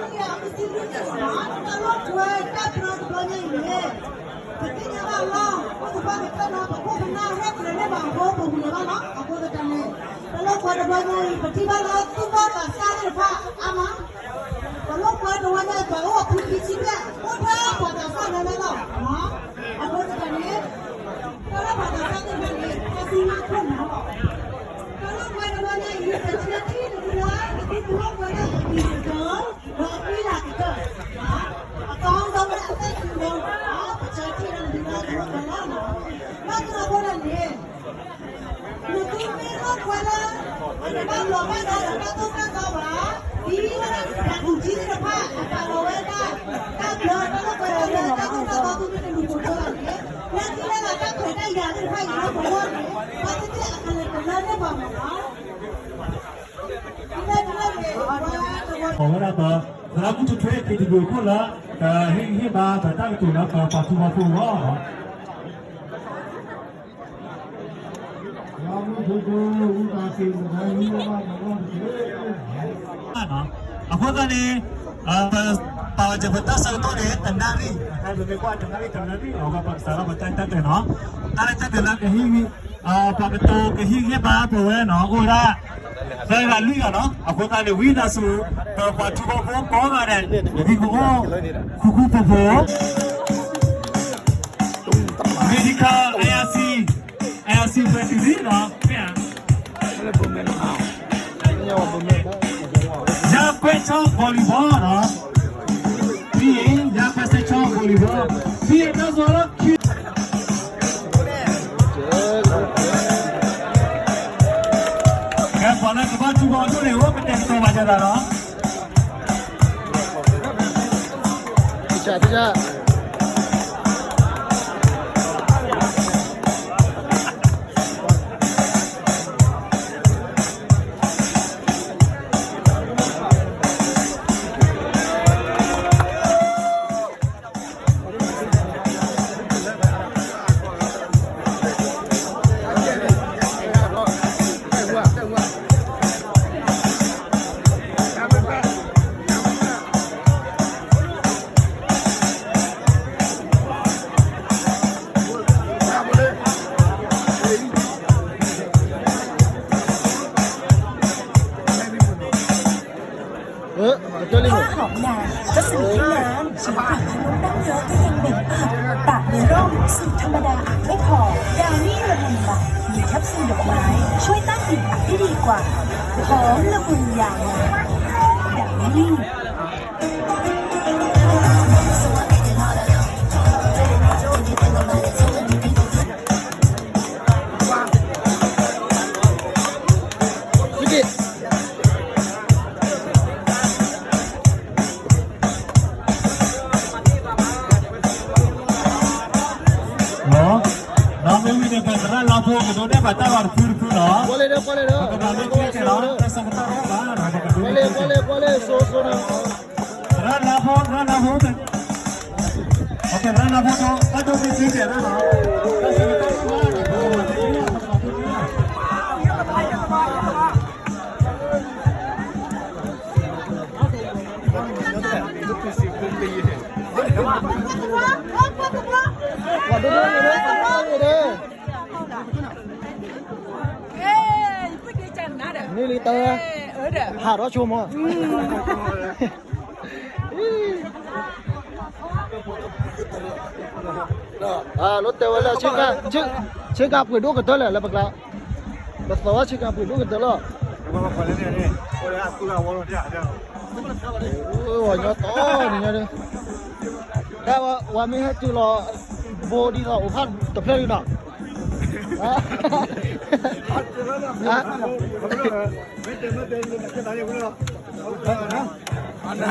တၢ်လီၢ်ကွဲတၢ်ပျီတဘျီညါအံၤန့ၣ် ပသ့ၣ်ညါဘၣ်လီၤ အိၣ်သပှၢ်ကတၢၢ်လီၤ ပခိၣ်ပနၢ်ဟဲပျၢၤန့ၢ်ဘၣ်အဃိ ပဝံၤလီၤဘၣ်လီၤ. အဃိသတးန့ၣ် တၢ်လီၢ်ကွဲတဘျီညါအံၤ ပထံၣ်ဘၣ်လၢသူၣ်ဘီၣ်သးစၢ်သ့ၣ်တဖၣ်အါမး တၢ်လီၢ်ကွဲတဘျီညါအံၤ ပှၤအိၣ်အဖုခံဆံဘျဲၣ် အိၣ်ထဲပှၤသးစၢ်လၢလၢလီၤ. အဃိသတးန့ၣ် တၢ်လီၢ်ပှၤသးစၢ်သ့ၣ်တဖၣ်န့ၣ် တၢ်စံးမၤခိၣ်မးလီၤ. တၢ်လီၢ်ကွဲတဘျီညါအံၤ ပဆၢထံၣ်တမံၤလၢ ပသ့ၣ်တလီၢ်ကွဲလၢအပံၤကတၢၢ် ဒီးအကွံလၢ်ကတၢၢ် အကောင်းဆုံးလၢအသက်ရှင်ဆုံး ပဆၢထံၣ်တမံၤလၢတလီၢ်ကွဲလီၤ. ဘၣ်ဆၣ်အဃိန့ၣ် နသုမ့ၢ်လီၢ်ကွဲလၢ အတဘၣ်လီၤဘၣ်ဒီးတၢ်သိၣ်တၢ်သီဘၣ်, ဒ်တၢ်ကူၣ်ထံသ့ၣ်တဖၣ် အပာ်လီၤဝဲဒၣ် တၢ်ဘျၢတၢ်လီၢ်ကွဲဒီးလၢတၢ်သိၣ်တၢ်သီ သုမ့ၢ်တလူၤပိာ်ထွဲဘၣ်န့ၣ် လၢခံလၢတၢ်ခွဲးတၢ်ယာ်သ့ၣ်တဖၣ်အံၤလၢပဂီၢ်န့ၣ် ဘၣ်သ့ၣ်သ့ၣ်အကလဲၤကလၢန့ၢ်ပှၤမးလီၤ. အဝဲဒၣ်ပ သရၣ်မုၣ်ထူထွဲ က့ၤတဘျုးခိၣ်လၢ ကဟ့ၣ်ဂံၢ်ဟ့ၣ်ဘါပတၢ်ကတိၤလၢပပှၤထူပှၤဖိအဂီၢ်လီၤ. အဃိသတးန့ၣ် ပပာ်ဝဲဒၣ်ပတၢ်ဆၢကတီၢ်န့ၣ် တနၣ်ရံၣ်, ပမ့ၢ်ကွၢ်တနၣ်ရံၣ် တနၣ်ရံၣ် အဝဲပကစးထီၣ်ပတၢ်တၢ်တဲာ်နီၤ, တၢ်တၢ်တဲာ်လၢကဟ့ၣ်ဂံၢ် ပှၤကတိၤကဟ့ၣ်ဂံၢ်ဟ့ၣ်ဘါပဝဲနီၤ အိၣ်ဝဲဒၣ် သၢဂၤလွံၢ်ဂၤနီၤ, အဃိသတးန့ၣ် ဝံသးစူၤ ပပှၤထူပှၤဖိကိးဂၤဒဲး ပကအိၣ်ဃူဃူဖိးဖိး Medical IRC, IRC ပှဲၤတုၤလံနီၤ, မ့ၢ်ဧါ, ယကွဲးဆီ volleyball နီၤ, ပြီးရင် ယကွဲးစဲချော volleyball, ပြီးရင် နောက်ဆိုတော့ ကဲ ပှၤလၢကဘၣ်ထူဘီဒိၣ်န့ၣ် အိၣ်ကတဲာ်ကတီၤဘၣ်ယၤသးနီၤ. ผ้าหอมนานก็สนิทไม่นาน ชิ้นผึ้งที่นุ่มแน่นเยอะก็ยังเหม็นอับ ปะเนื้อร่อง สูตรธรรมดาอับไม่พอ ดาวนี่ละมุนใหม่ มีแคปซูลดอกไม้ ช่วยต้านกลิ่นอับได้ดีกว่า หอมละมุนยาวนาน ดาวนี่ နီၢ်, မ့ၢ်ဝံၤန့ၣ် ပသရၣ်လါဖိ ကဒိးန့ၢ်ဘၣ်တၢ်ဂီၤတဖုတဖုနီၢ်, ပကဘၣ်မ့ၢ်ကျဲကဲနီၢ် တၢ်ဆၢကတီၢ်တအိၣ်ဘၣ်နီၢ်, ပကဒိးန့ၢ် သရၣ်လါဖိ သရၣ်လါဖိ, သရၣ်လါဖိ တၢ်ဒိးန့ၢ်ကျဲကဲနီၢ်, တၢ်ဆၢကတီၢ်တအိၣ်ဘၣ်နီၢ်, ပကဘၣ်မ့ၢ်ကျဲ ပကဘၣ်မ့ၢ်ကျဲ နံၣ်လံတၢ်, ဟးထီၣ်ဆိမး, လိၣ်တဲဝဲလၢ ဆ့ကၤပှ့ၤဒိၣ်ကတၢၢ်လဲၣ် လၢပကျါ, ပသီဝဲဆ့ကၤပှ့ၤဒိၣ်ကတၢၢ်လီၤ, ဝဲညီတီနံၤညါဒီး, တၢ်ဝဲမ့ၢ်ဟဲတုၤလီၤ, ဘိဒ်သိးအိၣ်ဖးတဖျၢၣ်လံနီၤ, မ့ၢ်တဲမ့ၢ်တဲမ့ၢ်တဲမ့ၢ်တဲ